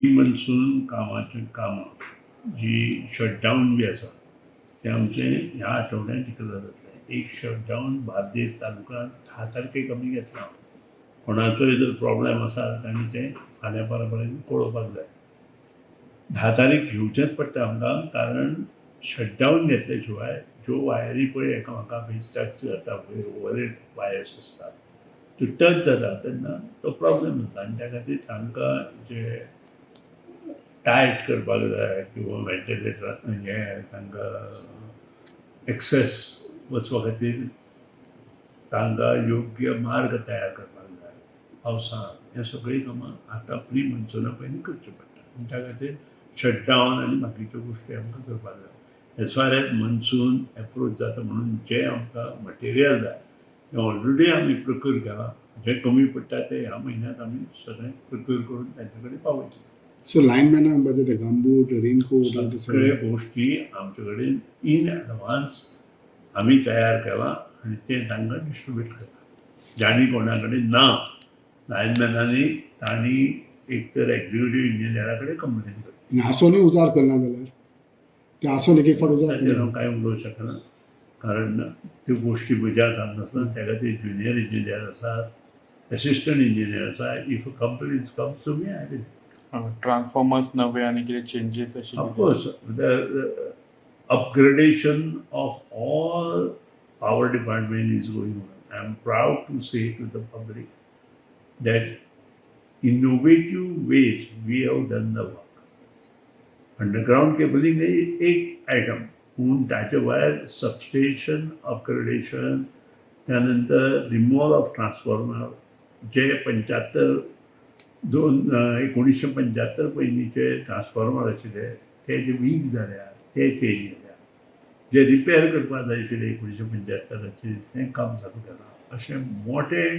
Monsoon कामाचें कामां जी shutdown बी आसा तें आमचें ह्या आठवड्यान डिक्लेर जातलें. एक शटडावन बार्देस तालुक्यांत 10 तारखेक आमी घेतलां. कोणाचोय जर प्रॉब्लेम आसा, तांणी तें फाल्यां परां पर्यंत कळोवपाक जाय. 10 तारीख घेवचेंच पडटा आमकां, कारण शटडावन घेतले शिवाय ज्यो वायरी पळय एकामेका टच जाता, वयर ओवरहेड वायर्स आसतात, त्यो टच जाता तेन्ना तो प्रॉब्लेम जाता आनी त्या खातीर तांकां जे टायट करपाक जाय किंवा व्हेंटिलेटर हें तांकां एक्सेस वचपा खातीर तांकां योग्य मार्ग तयार करपाक जाय पावसांत. हें सगळीं कामां आतां प्री मन्सुना पयलीं करचीं पडटा आनी त्या खातीर शटडावन आनी बाकीच्यो गोश्टी आमकां करपाक जाय. As far as monsoon approach जाता म्हणून जें आमकां मटेरियल जाय तें ऑलरेडी आमी प्रोक्यूर केलां. जें कमी पडटा तें ह्या म्हयन्यांत आमी सगळें प्रोक्यूर करून तांचे कडेन पावयतले. सो लायनमॅनाक म्हणजे ते गमबूट, रेनकोट ते सगळे सगळे गोष्टी आमचे कडेन इन एडवान्स आमी तयार केलां आनी तें तांकां डिस्ट्रिब्यूट करता. जांणी कोणा कडेन ना लायनमॅनांनी, तांणी एक तर एक्झिक्युटीव इंजिनियरा कडेन कंप्लेन करची. आनी आसोनूय उजार करना जाल्यार ते आसोन एक एक फावट उजार ताचेर हांव करना. कांय उलोवंक शकना, कारण त्यो गोश्टी म्हज्या हातांत नासता. त्या खातीर ज्युनियर इंजिनियर आसात, एसिस्टंट इंजिनियर आसा. If complaints comes to me, I will transformers नवे आनी कितें चेंजीस अशे? Of course, the upgradation of all power department is going on. I am proud to say to the public that innovative ways we have done the work. Underground cabling ही एक item, पूण ताचे भायर substation upgradation, त्यानंतर removal of transformer, जे पंच्यात्तर दोन 1975 पयलींचे transformer आशिल्ले, ते जे वीक जाल्या ते चेंज जाल्या, जे रिपेर करपाक जाय आशिल्ले 1975चेर, तें काम चालू केलां. अशें मोटें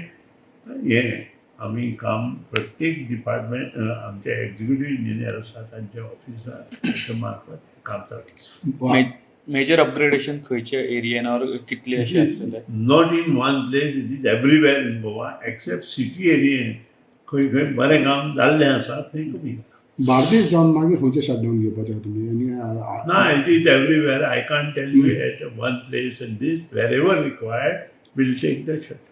हें आमी काम प्रत्येक डिपार्टमेंट, आमचे एक्झिक्युटीव इंजिनियर आसा तांच्या ऑफिसाच्या मार्फत काम चालू आसा. मेजर अपग्रेडेशन खंयच्या एरियेन और कितले अशें आसतले? Not in one place, it is everywhere in Goa except city area. खंय खंय बरें काम जाल्लें आसा थंय कमी. बार्देस जावन मागीर खंयचें शटडावन घेवपाचें आहा तुमी आनी ना, it is everywhere. I can't tell you at one place and this. Wherever required, we'll take the shutdown.